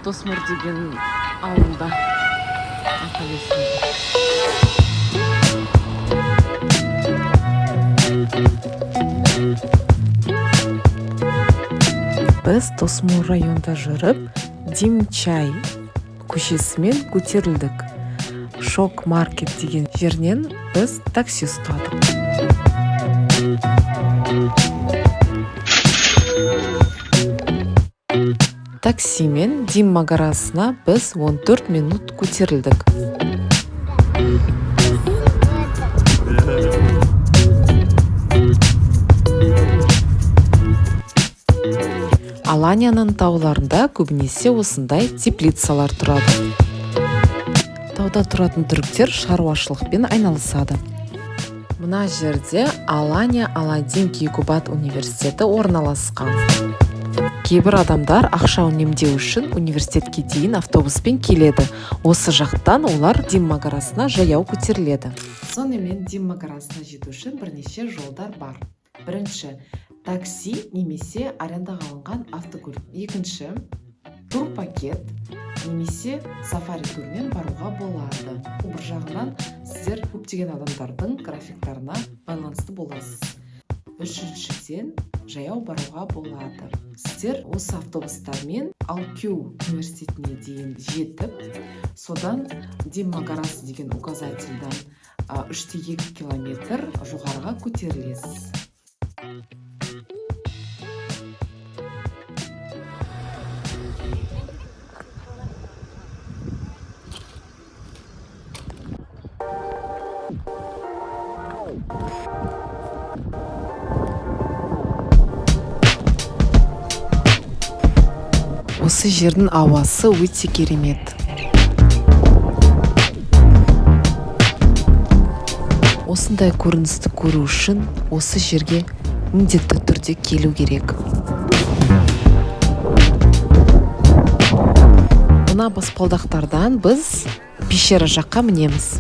Досмұр деген ауылда, махаллесінде. Біз Досмұр районында жүріп, Димчай көшесімен көтерілдік. Шок Маркет деген жерінен біз такси ұстадық. Таксимен Дим mağarasына біз 14 минут көтерілдік. Аланияның тауларында көбінесе осындай теплицалар тұрады. Тауда тұратын түріктер шаруашылықпен айналысады. Мына жерде Алания Аладдин Кейкубат университеті орналасқан. Кейбір адамдар ақша үнемдеу үшін университетке дейін автобуспен келеді. Осы жақтан олар Дим mağarasына жаяу көтеріледі. Сонымен, Дим mağarasына жету үшін бірнеше жолдар бар. Бірінші, такси немесе арендаға алынған автокөлік. Екінші, турпакет немесе сафари турмен баруға болады. Бір жағынан, сіздер көптеген адамдардың графиктарына байланысты боласыз. Үшіншіден, жаяу баруға болады. Сіздер осы автобустармен Алкю университетіне дейін жетіп, содан Дим mağarası деген указательдан 3,2 километр жоғарыға көтерілесіз. Осы жердің ауасы өте керемет. Осындай көріністі көру үшін осы жерге міндетті түрде келу керек. Мына баспалдақтардан біз пещера жаққа мінеміз.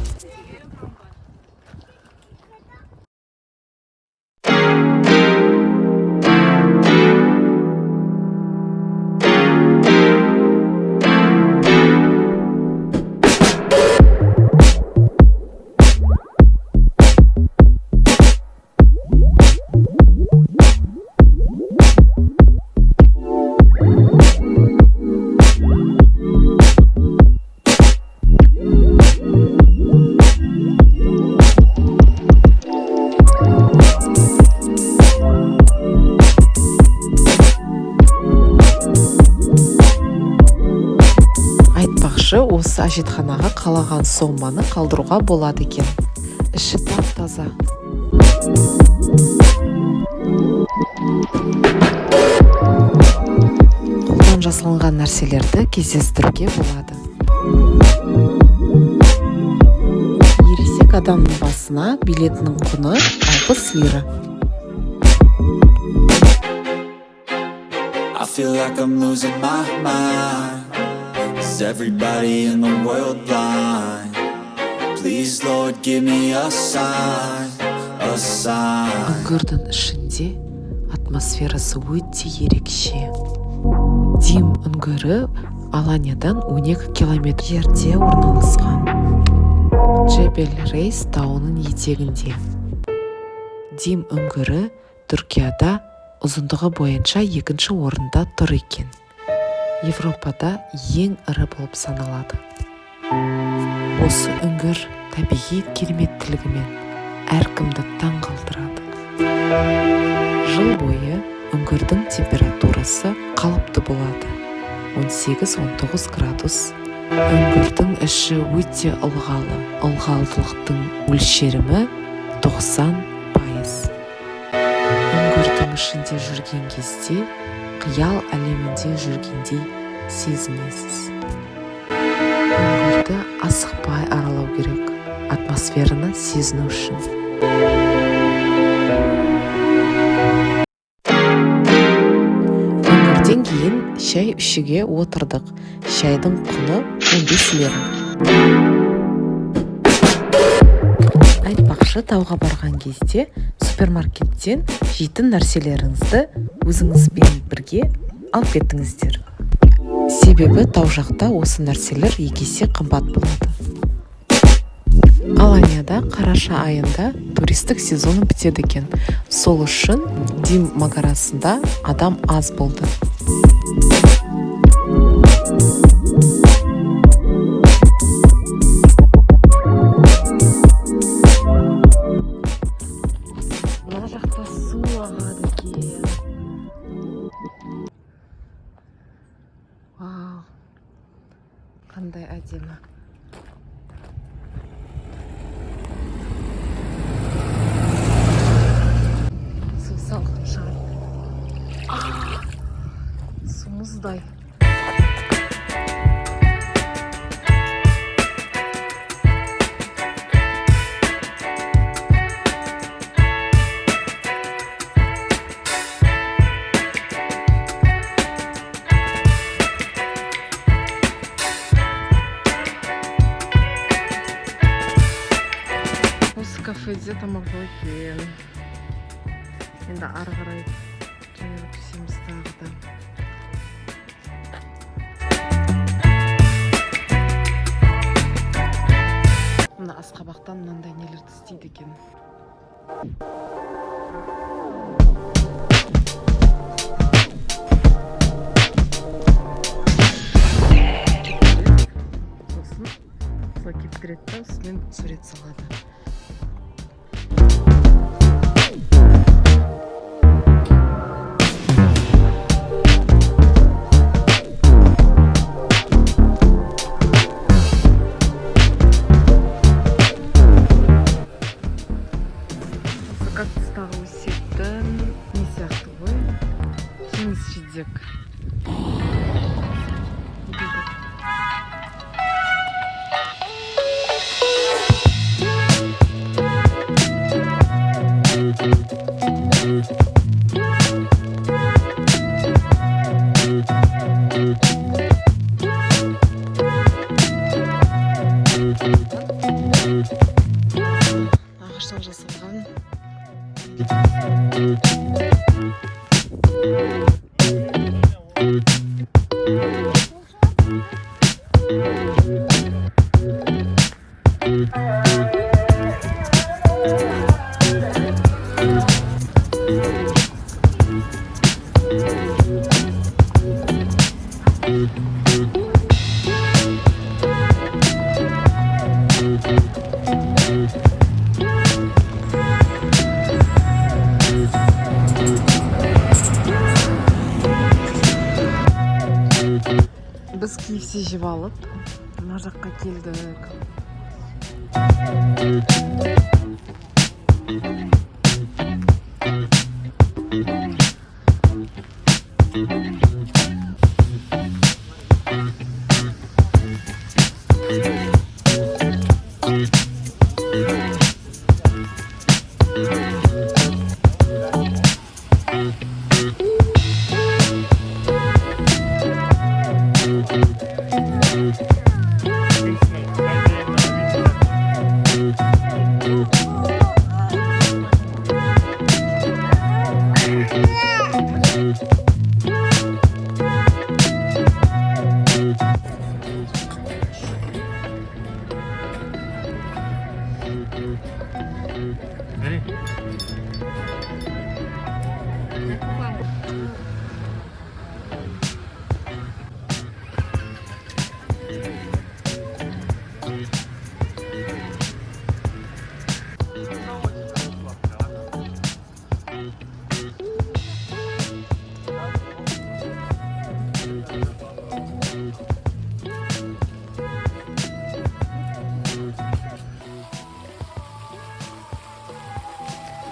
Айтпақшы, осы әжетханаға қалаған соманы қалдыруға болады екен. Іші тап таза. Қолдан жасалынған нәрселерді кездестіруге болады. Ересек адамның басына билетінің құны 60 лира. I feel like I'm losing my mind. Is everybody in the world blind? Please, Lord, give me a sign, a sign. Үңгірдің ішінде атмосферасы өте ерекше. Дим үңгірі Аланиядан 12 километр жерде орналасқан, Джебел Рейс тауының етегінде. Дим үңгірі Түркияда ұзындығы бойынша екінші орында тұр екен. Европада ең ірі болып саналады. Осы үңгір табиғи кереметтілігімен әркімді таң қалдырады. Жыл бойы үңгірдің температурасы қалыпты болады, 18-19 градус. Үңгірдің іші өте ылғалы, ылғалдылықтың өлшемі 90%. Үңгірдің ішінде жүрген кезде қиял әлемінде жүргендей сезінесіз. Үңгірді асықпай аралау керек, атмосфераны сезіну үшін. Кейін шай ішуге отырдық. Шайдың құны 15 лира. Айтпақшы, тауға барған кезде супермаркеттен жейтін нәрселеріңізді өзіңізбен бірге алып кетіңіздер, себебі тау жақта осы нәрселер 2 есе қымбат болады. Аланияда қараша айында туристік сезоны бітеді екен, сол үшін Дим магарасында адам аз болды. Мына жақта су ағады екен. Вау, қандай әдемі! Су салқын шығар. А, су мұздай. Осы кафеде тамақ жоқ екен. Енді ары қарай жаяу түсеміз тағы да. Мына асқабақтан мынандай нелерді істейді екен. Сосын осылай кептіреді да, үстінен сурет салады. Осы кактустағы өсетін не сияқты ғой, жеміс жидек. Не дейді? Ағаштан жасалған. Біз KFC жеп алып, мына жаққа келдік. Бери.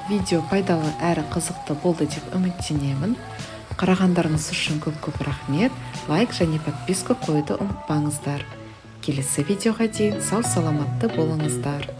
Видео пайдалы әрі қызықты болды деп үміттенемін. Қарағандарыңыз үшін көп көп рахмет. Лайк және подписка қоюды ұмытпаңыздар. Келесі видеоға дейін сау саламатты болыңыздар.